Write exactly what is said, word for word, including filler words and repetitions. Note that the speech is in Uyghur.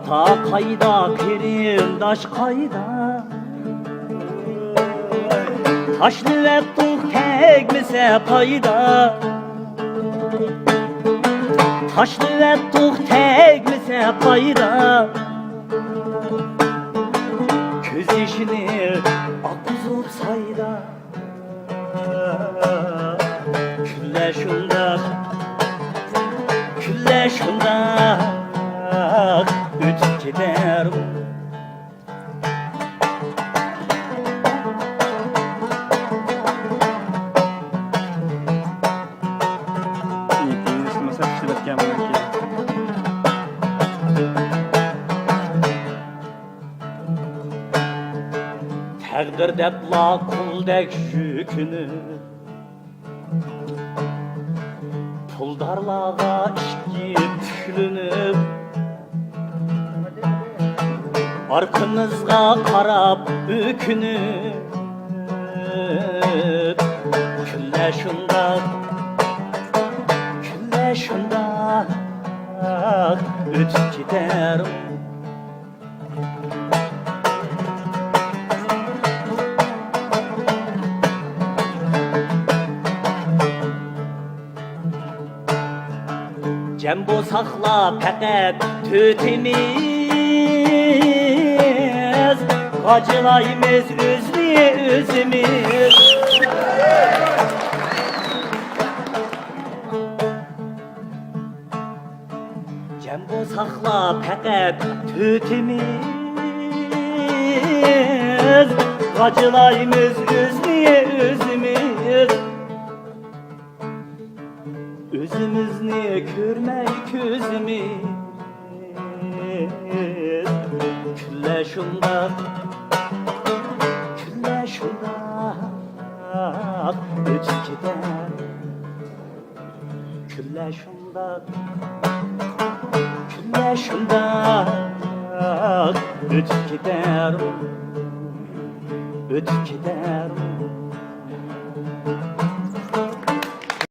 تا قايدا، قېرىنداش قايدا؟ تاشلىۋەتتۇق تەگمىسە پايدا. تاشلىۋەتتۇق تەگمىسە پايدا. كۆز يېشىنى ئاققۇزۇپ سايدا. كۈنلەر شۇنداق، كۈنلەر شۇنداق ئۆتۈپ كېتەر. تەقدىر دەپلا قۇلدەك يۈكۈنۈپ، پۇلدارلارغا ئىككى پۈكلىنىپ، ئارقىمىزغا قاراپ ئۆكۈنۈپ، كۈنلەر شۇنداق، كۈنلەر شۇنداق ئۆتۈپ كېتەر. جەم بولساقلا پەقەت تۆتىمىز، غاجىلايمىز ئۆزنى ئۆزىمىز. جەم بولساقلا پەقەت تۆتىمىز، غاجىلايمىز ئۆزنى ئۆزىمىز. ئۆزىمىزنى كۆرمەي كۆزىمىز، كۈنلەر شۇنداق، كۈنلەر شۇنداق ئۆتۈپ كېتەر. كۈنلەر شۇنداق، كۈنلەر شۇنداق ئۆتۈپ كېتەر، ئۆتۈپ كېتەر.